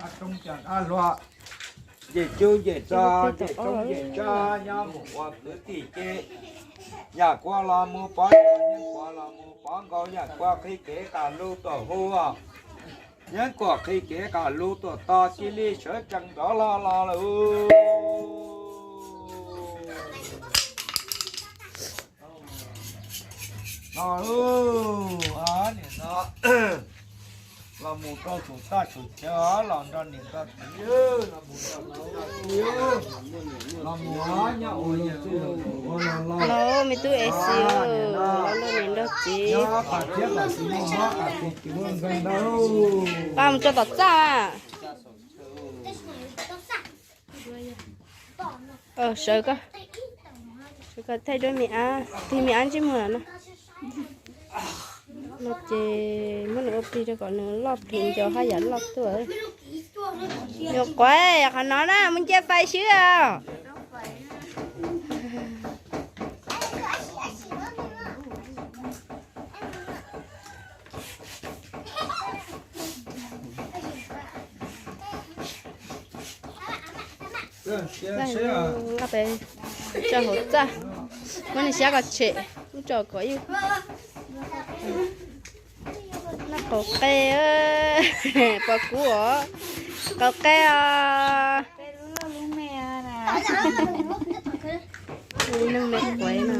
Roob cov dab hluas, ncej cub ncej txag, ncej roob ncej tshaj nyob mus ua kwv tij ces, yam kuav los mus pov tseg, nyob kuav los mus pov nkaus, yam kuav qhib kev qas lug tuaj hu, nyob kuav qhib kev qas lug tuaj tos, cia li sawv tsees nrov lo lo lawm. No, niam no, los mus rau saum txaj saum chaw los nrog niam nrog txiv, los mus rau saum txaj saum chaw, los mus nyob ua lug txij lug ua lug los. Los me tub es xis, los nrog niam nrog txiv. Nyob qas thiab qas txiv muaj mob qas txiv tsis muaj nkeeg ntau. Pab mus tso tom txaj. Sawv koj, sawv koj thaij duab me ab, tig me ab ntsej muag no. No ces muab nws ua plig rau kom nws loj plig nco haj yam loj tuaj. Nyuam quav, qhov no na mus ncia fais xwb os. Nqa pem tso hauv txaj, muab nws xyab kom tshem, muab tso kom yus. Noj qaum qe, pom kuv os, qaum qe os. Neeg me quav no.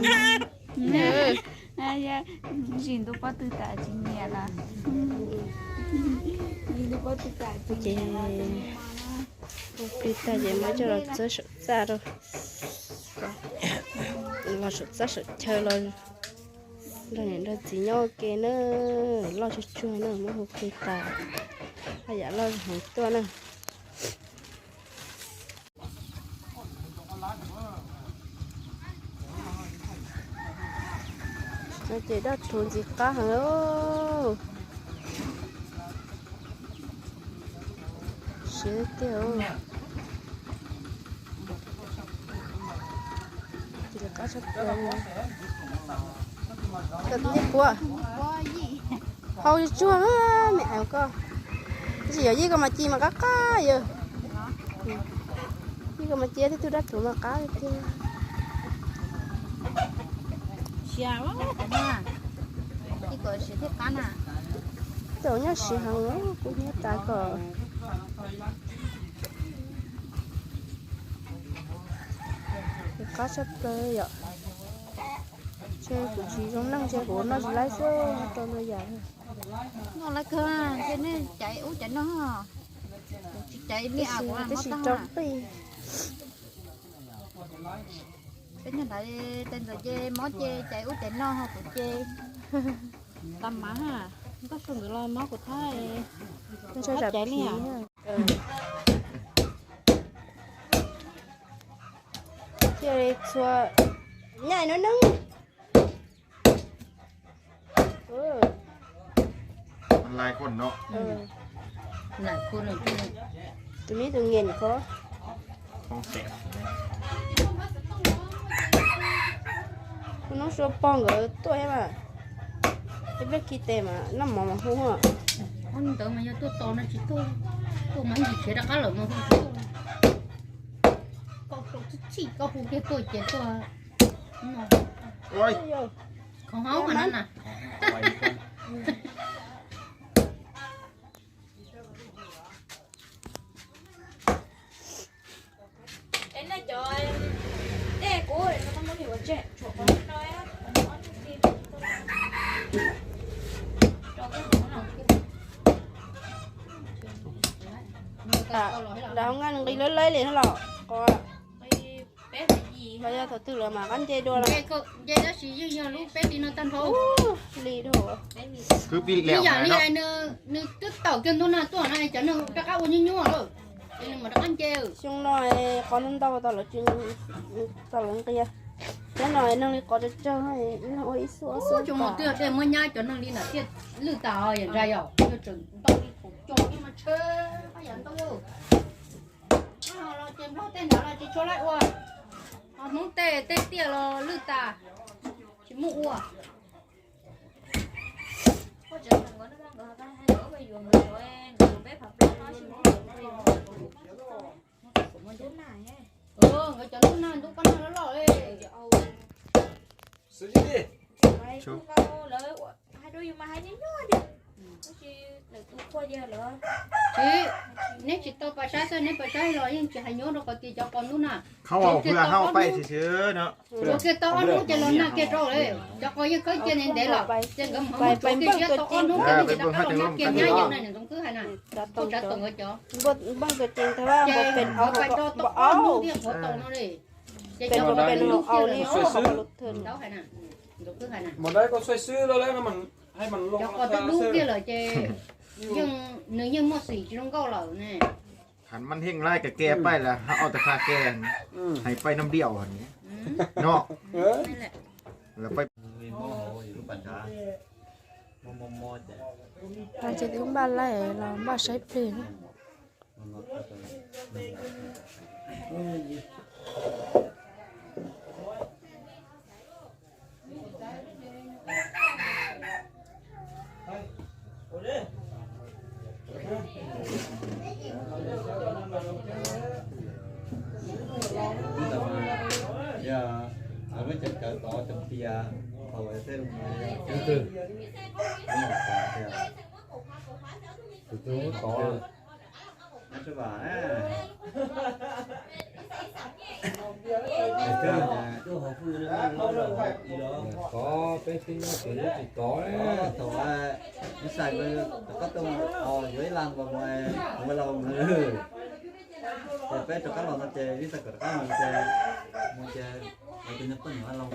Zis ntuj pob tw tas tsis nyiam lawm. Zis ntuj pob tw tas tsis nyiam lawm. Ua plig tag ces muab coj los txawb saum txaj rau, los saum txaj saum chaw los nrog niam nrog txiv nyob ua ke na. Loj tsuag tsuag na, muab hu plig tas, haj yam loj heev tuaj na. No ces daj rhuv ntxim qab heev. Siav tiag. Ntxim qab tshaj plaws. Koj twb puab hau tsuag me ev koj. Tab sis yog yij koj mas ci mas qab qab yog. Yij koj mas ci thiab tug dab rhuv mas qab tiag. Tau nyob siav heev, kuv nyob tas kom. Qab tshaj plaws yom. Ntshe kuv tsis zoo neej ntshe kuv noj tsis laib xwb, rau ntau yam. Noj laib kawg, ntshe nej caiv ub caiv no. Kuv tsis caiv li, kuv tab sis rau qij. Peb nyob ntawd tej ntawd ces mob ces caiv ub caiv no ho kuv ces tag mas ha, koj su nkawd los mob kuv thab, caiv li. Thiaj li txhua nyaj no neeg. Tus me tus nyiam ko. Kuv hnub sua pog nkawd tuaj thiab mas, ib pliag khi tes mas noj mov mas hu. Ntawd mas yog tuaj tos no tsis tuaj, tuaj mas ib ntsis khiav rov qab lawm mas hu tsis tuaj. Koj rau txij txhij koj hu kiag tuaj ces tuaj. Khoom haub mas no na. Nram hauv nqis lawv laib li no los qos. Los yog thaum twg lawv mam qab nce dua los? Nce tab sis yeej yog lub peb hlis no tag nrho. Li dua. Ib yam li nws twb tawm kiag ntu no tuaj no cov neeg rov qab ua nyuaj nyuaj lawm, es nws mam rov qab nce. Xyoo no qos ntau ntau tau lawv tsis, tau lawv nqia. Thiab no neeg li qos tsawg tsawg, ib leeg ua ib xub ob xub. Xyoo no twb yog dej muab nyab cov neeg li ntawm tiaj lwj tas yam ntsa yom, yog tseem ntau li thaum cog li mas tsheb pab yam ntau. Los ces Nplog tej nrad los tsis tshua laib ua, ho Hmoob tej tej tiaj los lwj tas, tsis muaj ua. Peb Nkawd cov ntub nag ntub pob nag loj loj li. Tsis, neb tsis tau pas sab xwb, neb pas sab los yeej tsis hais nyuaj rau qhov tias cov qos ntub nag. Qhov uas kuv hais pais xwb no. Tsuav kiag tau ob hnub ces los nag kiag rau lawm. Cov qos yeej khawb cia ntev ntev lawm ces nkawd mus hauv hnub tsuav kiag siab tau ob hnub kiag neb ces rov qab los nag kiag nyab yog na, Ntxoov Kwb hais na. Tub Tsav Toom nkawd cov ces nkawd pais rau tau ob hnub thiaj qhuav tau no li. Ces cov qos ntub kiag lawm no. Ntxoov Kwb hais na. Cov qos twb ntub kiag lawm ces yeej, nws yeej muaj xim tsis zoo nkauj lawm ne. Hais maj heej laij ka ke pais lawm, hais ob tag ka ke, hais pais nab diaum no. Ces twb npaj laij los npaj saib plig. Yog lawv muab cov cawv tod cov pias thaum tej tus twg, tus twg tod. Tod peb twb nyob tsis tod. Thaum Vij Xais rov qab tuaj, yuav ib las nkaus mus, mus los mus, ces peb rov qab los no ces Vij Xais kom rov qab mus ces, mus ces lawv tus nyuag poj niam los.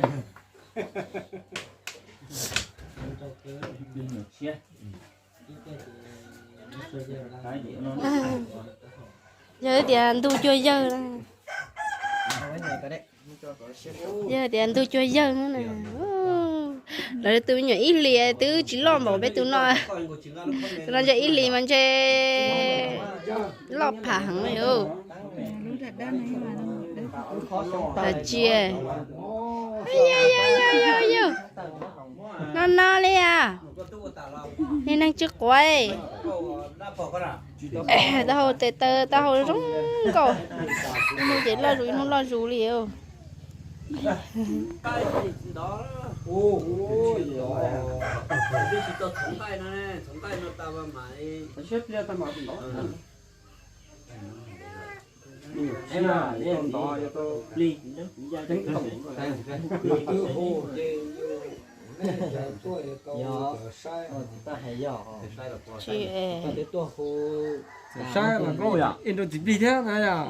Yog tias ntuj cuag yawg, yog tias ntuj cuag yawg na. Lawv tus me nyuam ib hlis twb tsis loj npaum peb tus no. Tus no ntshe ib hlis mas ntshe loj pham heev li os. Tab sis, yog, yog, yog, yog, no no li as. Niag neeg tsw quav, taub hau tes taw taub hau zoo nkauj, ib hnub ces loj zus ib hnub loj zus li. Tsis, saib mas koj ib nrau txiv plig thiab na yom.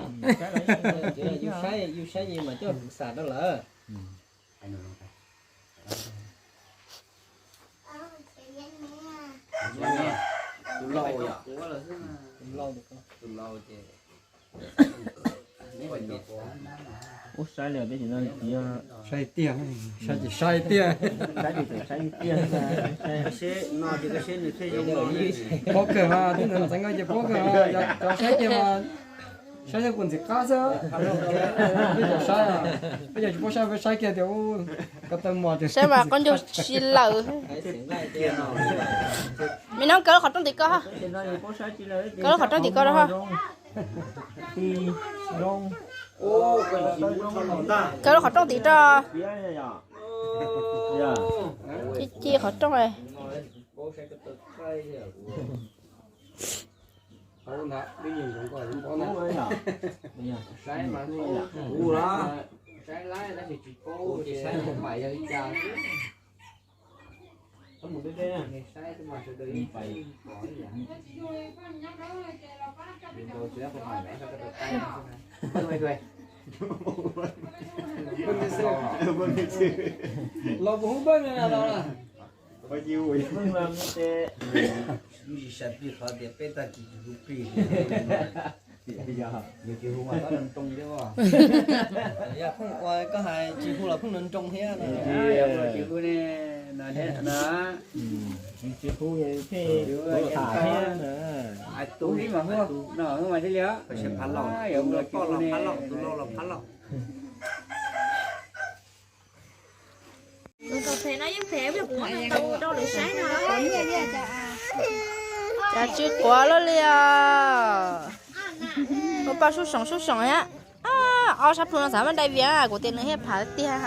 Yus saib mas coj kuv xam rau lawm. Tus laus yom, tus laus ces ub saib li peb tsis no, saib tiag, saib ces saib tiag, saib ces saib tiag. Seb no ces koj seb nws thiaj zoo no li. Pob kawg mas, twb ntawd mas txeev nkauj ces pob kawg mas, cov saib kiag mas saib nyob kuv ntxim qab xwb. Peb cov saib, peb cov tsis paub saib peb saib kiag tias ub, ko taw mos tias saib mas qab ncaug si lawm. Me no kaw lub qhov rooj tim ko, kaw lub qhov rooj tim ko rau ho. Kaw lub qhov rooj tim rau. Ci ci qhov rooj. Los puas hu npawj no los? Lub zim sab plig qhov tias peb tag kis tsis hu plig. Yog tsis hu mas tab nroo thiab. Yog phooj ua koj hais tsis hu los phooj nroo thiab no. Tsis hu ne, no thiab no. Tsis hu thiab no. Tus ib mas hu, no hu mas thiaj li. Tus laus los phab lauj, tus laus los phab lauj. Cov tsw quav loj li os. Ua paj sub soom sub soom thiab. Ob sab plhu no xav maj dai vias, kuv tias nws thiaj phav tiag.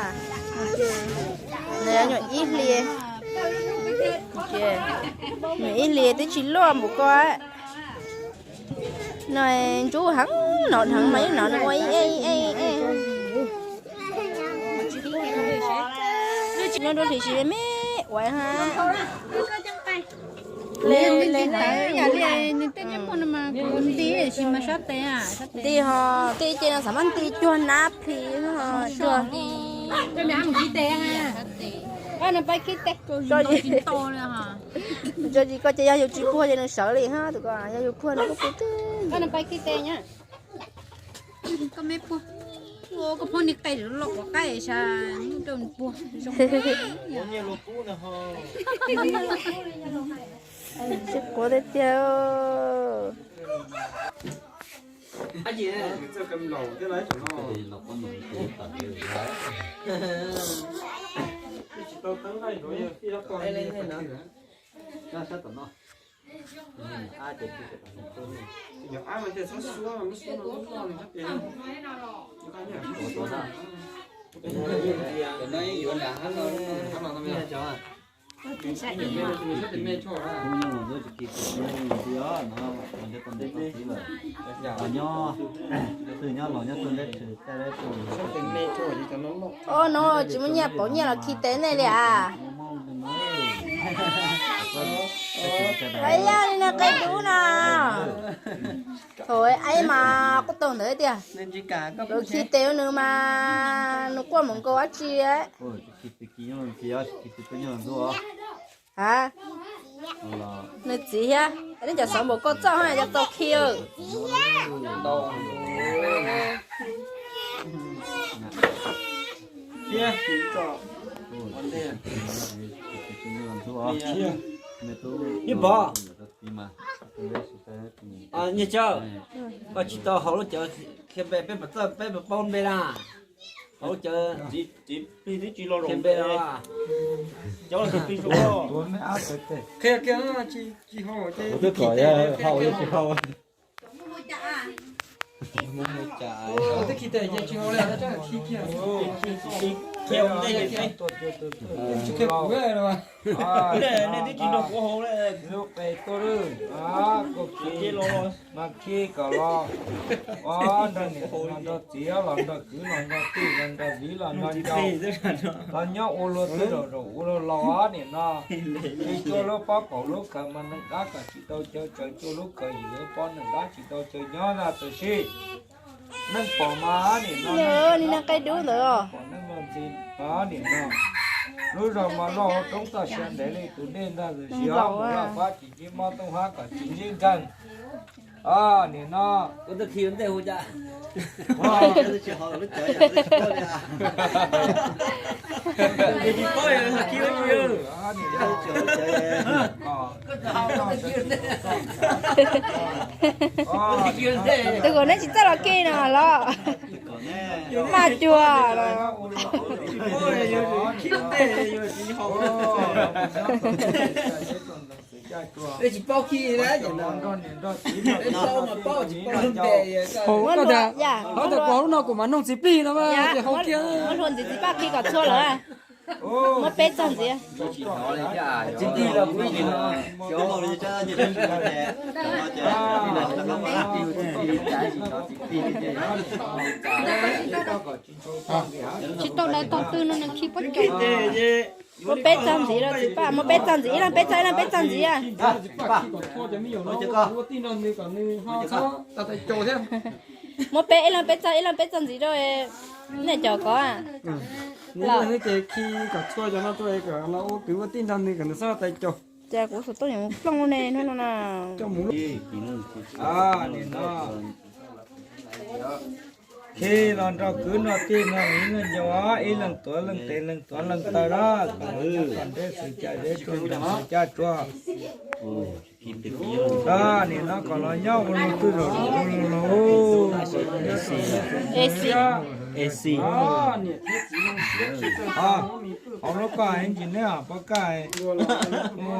Nws nyuam ib hlis, nyuam ib hlis twb tsis luaj npaum ko. No ntsub heev, no dheev mas yeej hnov nws ua ib ej ib ej ib ej. Nyob nruab hlis tsis me ua ha. Le le le, yam li nws tej nyob muaj no mas kuv nti sim mas sab tes. Nti ho, tej ce no xav maj nti cuag nab plhis cuag. Nws pab khib tes, tso tsis koj ces yog yus tsis puag ces nws sawv li ha, tus ko yog yus puag nws kuj puag twg. Koj pab khib tes nyob. Koj me puag, koj phob ni qe loj quav qaib sas rau puag. Sib quav tiag tiag. Os, no tsis muaj nyiaj pauv nyiaj los khi tes nej li as. Yog li no qe dub no. Thaum aib mas quaj tau ntawd tiag. Lawv khi tes nws mas nws quaj mus nkaus dab tsi. Ha, nws txiv thiab, nej cov xov npaum koj txoj ho cov tau khi. Nyiaj Pov, Nyiaj Tsawb, koj tsis tau haus lub cawv qhia npe, peb puas txawj, peb puas paub npe na? Haus lub cawv qhia npe no. Qhia kiag, tsis haus ces twb khi tes ces tsis haus li, tsis qhia kuv, nej twb tsis nrog kuv haus li. Lub qe tuaj lwm, koj khi mas khi kom los, nrog niam los nrog txiv, los nrog kwv los nrog tij, los nrog viv los nrog ncaus, los nyob ua luag twg los zaum ua luag laus nim no. Tsis tshua lub pob kaum lub kawg mas neeg dab kom tsis tau caw, tsaws tshua lub kawg yim lub pob neeg dab tsis tau caw nyob na tab sis neeg pom mas nim no, li neeg qe dub ntawd os, pom neeg los ntxiv nim no. Lub zos mas loj hauv roob toj siab ntev li tus dej ntag, tab sis hauv loj fab tsis ntsib mob tooj hab kom tsis ntsib nkeeg. Nim no kuv twb khi ua ntej hu cas. Tus kom neb tsis txawj los khi no los. Maj cuag los. Tsis paub khi, paub mas paub, tsis paub npe. Hov tas kuv lub no kuv mam noog txiv plig no mas ces hau kiag. Muab hlua ntxiv txiv paj khi kom txhua lawm. Muab peb txog ntxiv. Tsis tau dais tog twg no nws khi pob co. Muab peb txog ntxiv lawm txiv paj, muab peb txog ntxiv, ib leeg peb txog, ib leeg peb txog ntxiv. Muab peb, ib leeg peb txog, ib leeg peb txog ntxiv rau nej cov ko. Los ces khi kom txhua cov no rau kom no ua kwv ua tij nrog nws kom nws txhob tais caus. Ces kuv xav tuaj yuav plooj ne hnub no na. Khi los nrog kwv nrog tij nrog viv nrog ncaus, ib leeg tuav leej tes leej tuav leej taw na, kom nyob kom nreb xwm caj zeb tsuag nrees xwm caj tsuag. Nim no kom los nyob ua luag twj zaum ua luag laus. Hauv lub koj engineer pov kaj, hnub no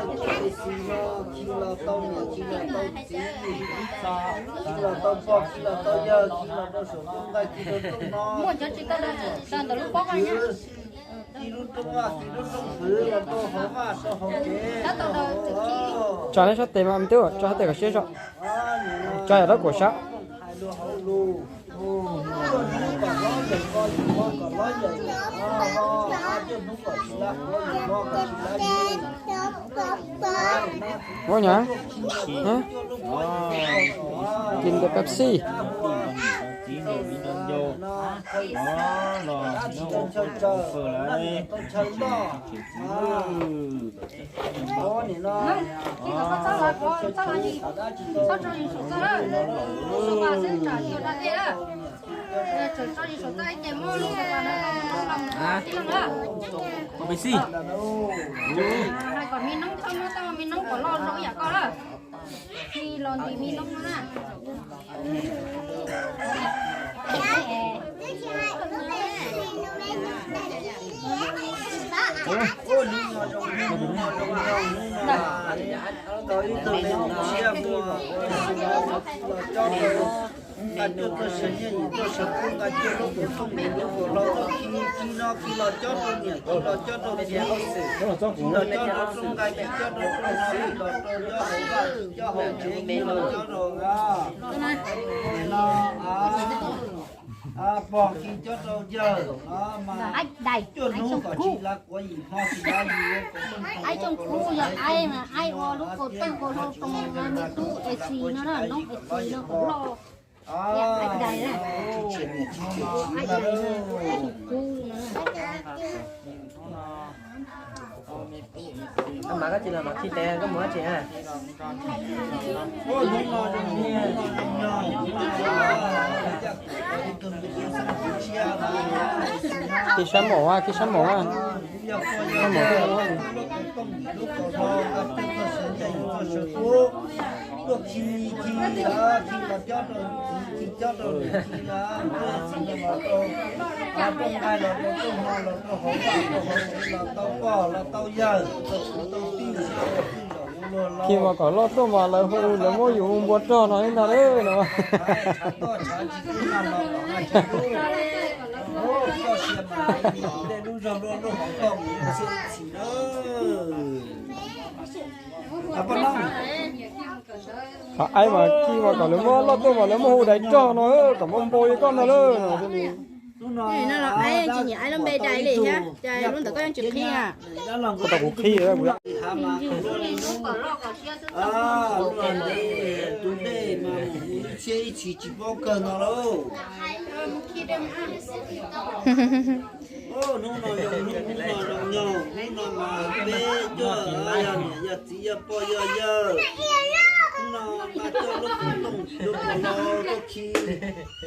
tau tub tau xis no, khi los tau niam, khi los tau txiv, khi los tau pog, khi los tau yawg, khi los rau saum rooj nqaij, khi rau rooj no. Muaj cov tsis tau rau ntawm lub pob vaj. Khi lub rooj vaj, khi lub rooj kwv los rau hauv vaj rau hauv kev. Tso neb sab tes mas me tub, tso sab tes kom siab zog. Tso yam dab kuam sab. Ua nyab, kis ntawm Pepsi. Pepsi. Hais kom me noob txhob muab tau me noob kom loj zoo ib yam koj lawm. Me los ntim me noob no na. Hnub no zoo, hnub no zoo, hnub no tau ib tug me tsiaj muaj los coj rau nqa cuaj tug sawv nyiaj yim tug sawv kub, nqa cuaj lub kaus tooj yim lub kaus hlau, khi khi no khi los coj rau niam, khi los coj rau txiv, khi los coj rau rooj nqaij, khi coj rau rooj no, khi los rau coj hauv vaj coj hauv tsev, khi los coj rau no, pog khi coj rau yawg no mas cuaj hnub kom tsis lav kuav yim hmo tsis lav yim. Aib Tsooj Kub yog aib mas aib ua lub kaus tooj kaus hlau rau me tub Esi no na, noob Esi no kaus loj. Mas koj tsis los mas khi tes koj mus dab tsi na? Khi sab maum, khi sab maum. Tuaj khi khi khi los coj rau, khi coj rau, khi los rau, los rau nqaij, los rau rooj no, los rau hauv vaj, rau hauv tsev, los tau pog los tau yawg, tau kwv tau tij, tau kwv tij zaum luag los. Khi mas kom loj tuaj mas lawv hu lawv muab yus hu npua rog no li ntag no. Tshav tuaj tshav tsis kub no los kom nqa tsis kub. Koj sia mas tej lub zog luaj luaj hauv toj mus ib txhis na. Qhov aib mas khi mas kom lawv muab loj tuaj mas lawv muab hu dais rog no, kom muab npau li koj no lawm no. Aib tsis nyiam aib lub npe dais li thiab, cas lub ntawd koj yeej tsis qhib na? Koj tau kuv qhib. Tus dej mas mus hu ib txhiab ib txhis tsis paub kawg no lauj. Hnub no zoo, hnub no zoo nyoog, hnub no mas peb cuaj yog niam yog txiv yog pog yog yawg. Hnub no mas coj lub kaus tooj lub kaus hlau tuaj khi,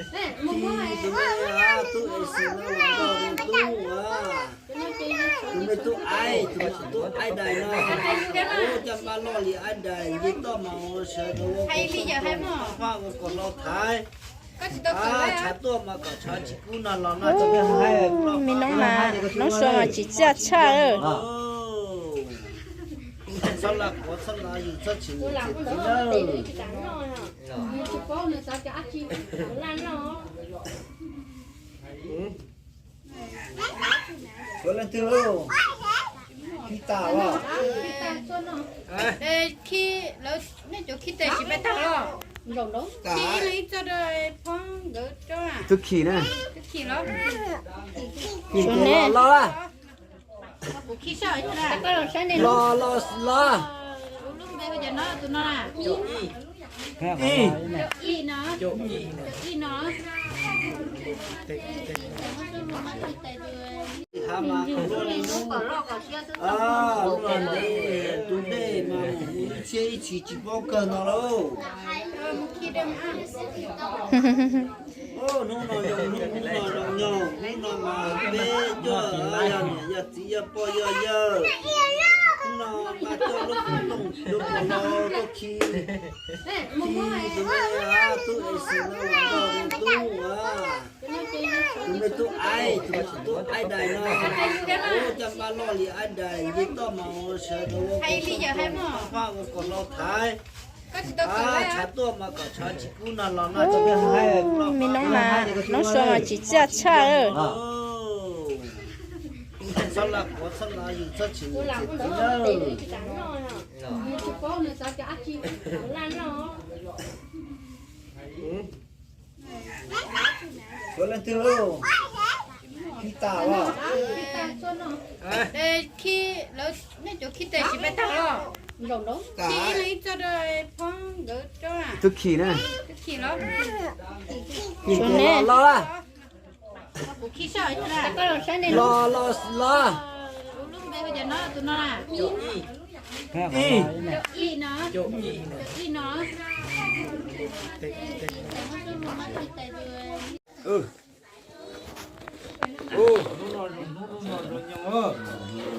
khi tus me tub Esi no los nrog me tub, tus me tub aib, tus me tub aib dais no, ua caj npab loj li aib dais, nce toj mas ua sawv daws ua kaus tooj ua kaus hlau thaiv. Tshav tuaj mas kom tshav tsis kub no los noj. Me noob mas noob Suav mas tsis txiaj tshaj. Txhob laj quav txhob laj yws txhob tsis mus txiv txiv na. Suav leej twg lauj? Khi tas los? Khi, lawv nej cov khi tes tsis pab tag los? Khi ib leeg ib txoj rau phob nkawd tso. Tus khi na. Tus khi los? Khi tes los los. Los los los. Ib no. Ib no. Tus dej mas mus hu ib txhiab ib txhis tsis paub kawg no lauj. Hnub no zoo, hnub no zoo nyoog, hnub no mas peb cuaj yog niam yog txiv yog pog yog yawg. Hnub no mas coj lub kaus tooj lub kaus hlau tuaj khi, khi tus me tub Esi no los nrog me tub, tus me tub aib, tus me tub aib dais no, ua caj npab loj li aib dais, nce toj mas ua sawv daws ua kaus tooj ua kaus hlau thaiv. Tshav tuaj mas kom tshav tsis kub no los noj. Me noob mas noob Suav mas tsis txiaj tshaj. Txhob laj quav txhob laj yws txhob tsis mus txiv txiv na. Suav leej twg lauj? Khi tas los? Khi, lawv nej cov khi tes tsis pab tag los? Khi ib leeg ib txoj rau phob nkawd tso. Tus khi na. Tus khi los? Khi tes los los. Los los los. Ib no. Ib no. Hnub no zoo, hnub no zoo nyoog,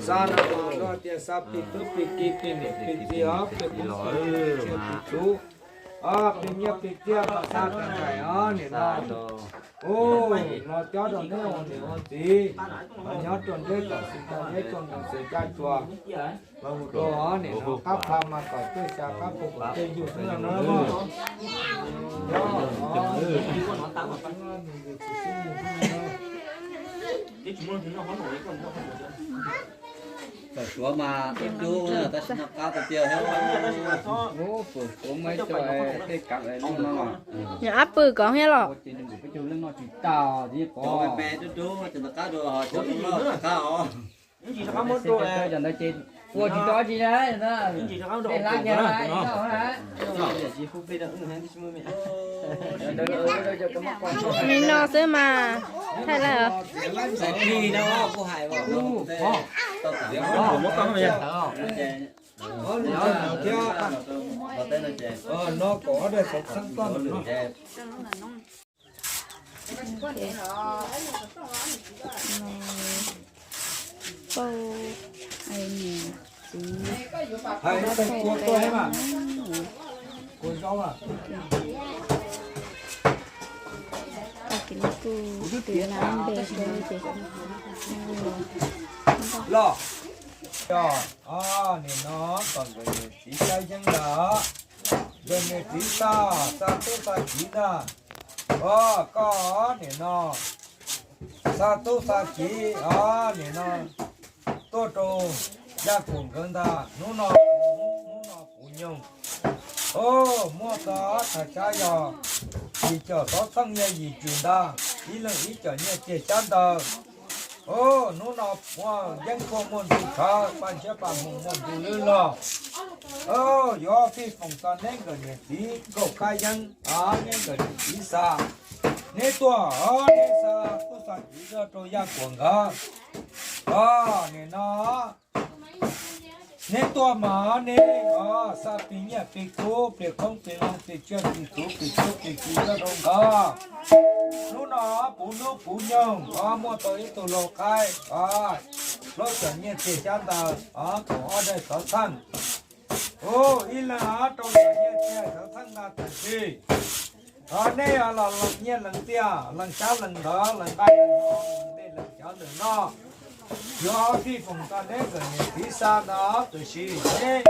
xa no mas lawv tias xa plig tub plig ki plig niam plig txiv os, plig qhov plig tub, plig nyiaj plig txiaj mas xa rau nraim os, nim no Ub, los cob rau neb ua niam ua txiv, los nyob rau neb kom tsis tau neb txoj ntoo xwm caj tsuas, los mus rau nim no qab plha mas kom tuaj xya qab pug kom tej yug xwb no. Txawm suav mas ib dub tab sis noj qab tiag tiag thiab. Ub, suav muaj ib co tej kam no. Yog ab pw kov thiab los? Ces nws peb cug leej noj tsis tau, ces pov me dub dub ces noj qab dua, cov leej noj tsis qab os. Cov ntawd ces ua tsis tau tsi na, tej lab ces Me no xwb mas thaij lawm. Pauj, niam txiv, hais tau kua tuaj thiab mas, kua zaub a. Tag kis no kuj twb na npe rau ces los, yog, o, nim no kom nkawd niam txiv cab yeeb ntag, nkawd niam txiv xa, xa tub xa kiv ntag. O, koj nim no xa tub xa kiv, o, nim no tuaj rau Yaj Kuam nkawd ntag, hnub no, hnub no puv nyoog. O, muaj txog thaj tsam yog yim caum xov txheej yog yim tswm ntag, ib leeg ib caum nyiaj txiag xyab ntawv. O, hnub no muaj yeeb kuaj muaj ntug tshawv, paj ntshiab paj hmoov muaj ntug lwb log. O, yuav fij foom txog neb nkawd niam txiv nkauj kab yeeb, o, neb nkawd niam txiv xa. Neb tuaj, o, neb xa tub xa kiv tuaj rau Yaj Kuam nkawd. O, nim no neb tuaj mas neb, o, xa plig nyiaj plig kub plig qoob plig loo plig tsiaj plig txhu plig txhuv plig ci tuaj rau nkawd. Hnub no puv hnub puv nyoog, o, muaj tau ib tug lau qaib, o, plaub caug nyiaj txiag xyab ntawv, o, kaum ob daim xov txheej. U, ib leeg rau caum nyiaj txiag xov txheej ntag, tab sis o, neb yog los lees nyiaj lees txiaj, lees xyab lees ntawv, lees nqaij lees no, lees dej lees cawv ntawm no, yuav fij foom txog neb nkawd niam txiv xa ntag, tab sis neb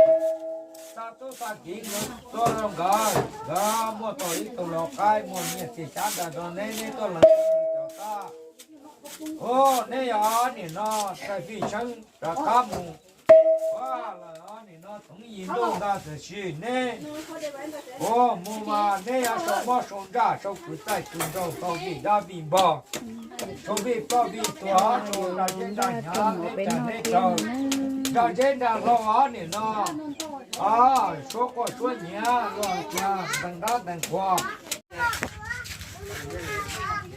xa tub xa kiv nkawd tuaj rau nkawd, nkawd muaj tau ib tug lau qaib muaj nyiaj txiag xyab ntawv rau neb, neb tuaj lees cov tag. U, neb yog nim no sai fij tsheeb rov qab mus, ua lawm nim no txoov yim ntuj ntag, tab sis neb, u, mus mas neb yuav sau mob sau ntsaj sau kwv txaij kwv nraug tau vij dab vij npog, sau vij ploj vij tuag, sau nra zeb nra hnyav, neb tsaug neb tsaug, nra zeb nra hlau os nim no, o, suab quaj suab nyiav, luag tias ntees dab ntees qhuav.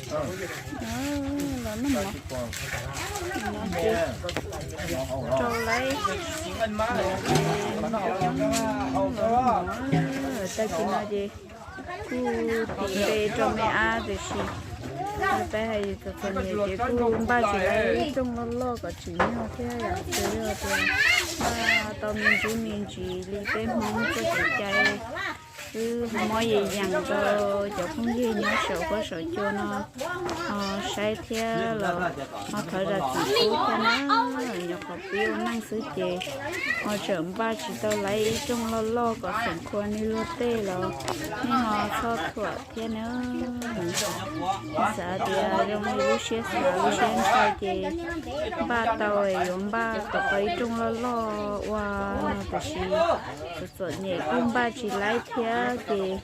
Los noj mov, rau lawv, tag kis no ces kuj tis npe rau me ab tiam sis peb hais txom txom nyem ces kuj npaj tsis tau ib rooj loj loj kom tsim nyog thiab yom, ces yog tias npaj tau me ntsis me ntsis li peb Hmoob txoj kev cai xwb, ho muab yees yees rau cov phooj ywg nyob saum huab saum cua no ho saib thiab los ho thov zam txim pub thiab na. Nyuam qhuav pib ua neej xwb ces ho tseem npaj tsis tau lawv ib rooj loj loj kom xeem khua nej luag tej los nej ho txhob thuam thiab na. Xav tias zoo li lub siab xav lub siab ntshai ces npaj tau yuav npaj kom tau ib rooj loj loj ua no, tab sis txom txom nyem kuj npaj tsis laib thiab ces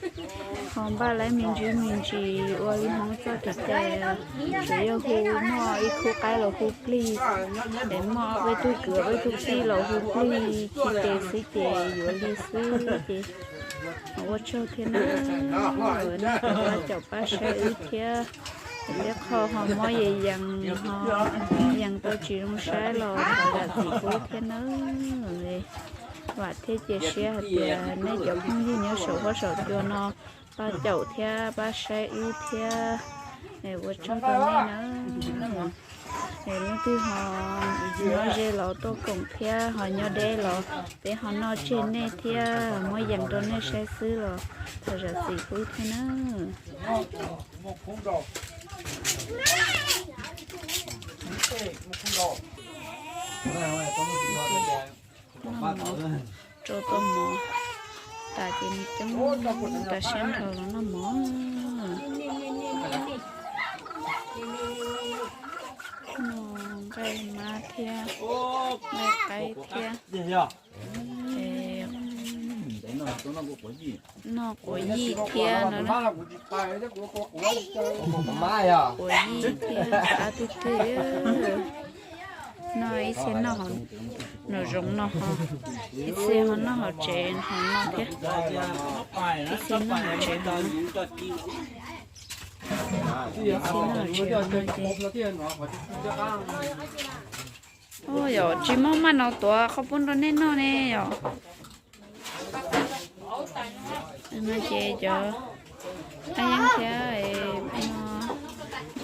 ho npaj laib me ntsis me ntsis ua li Hmoob txoj kev cai, tsuas yog hu muaj ib khub qaib los hu plig, es muaj peb tug kwv peb tug tij los hu plig ci tes xwb ces yuav li xwb ces ua tsaug thiab na. Nej pab caum pab saib wb thiab, tej qho ho muab yees yees ho yees tau tsis zoo saib los thov zam txim pub thiab nawb. Vam thiab cia siab hais tias nej cov phooj ywg nyob saum huab saum cua no pab caum thiab pab saib wb thiab, ua tsaug rau nej nawb. Es leej twg ho nyob ze los tuaj koom thiab ho nyob deb los peb ho noj tseg nej thiab muab yees rau nej saib xwb los thov zam txim pub thiab nawb. Rau tau mov tas ces nws coob tas siab nrho los noj mov. Noj nqaij mab thiab nqaij qaib thiab, noj quav yij thiab no. Quav yij thiab qab twg twg. Noj ib txhia noj nraum zoov no ho, ib txhia ho noj hauv tsev ho noj thiab, ib txhia noj hauv tsev ho noj, ib txhia noj hauv tsev ho noj ces. Yog tsis muaj maj no tuav qhov pub nrog nej noj ne yom. No ces cov ab yeeb thiab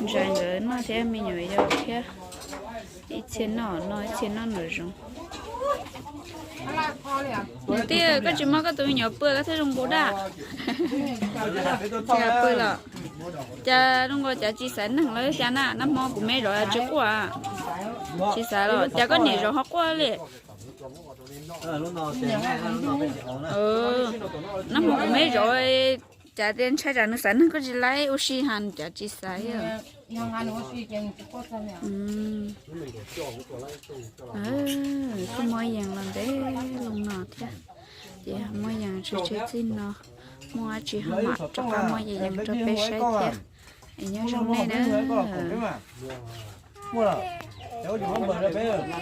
ntxhais nkawd noj thiab me nyuam yaus thiab, ib txhia noj no ib txhia noj nraum zoov. Niam tij, koj tsis muab koj tus me nyuam pw koj thiaj zoo nkaus daj. Pw los cas zoo nkaus cas tsis xaiv neeg los cas na, nag hmo kuv me zov tsis quaj. Tsis xaiv los cas koj niam zov ho quaj li. Nag hmo kuv me zov cas ntshai tsam nws xaiv neeg koj tsis laib ua si ha cas tsis xaiv. Kuj muaj yees los ntev loo no thiab, ces muaj yees tsis tsis txij no, muaj dab tsi ho mam rov qab muaj yees yees rau peb saib thiab. Es nyob zoo nej na.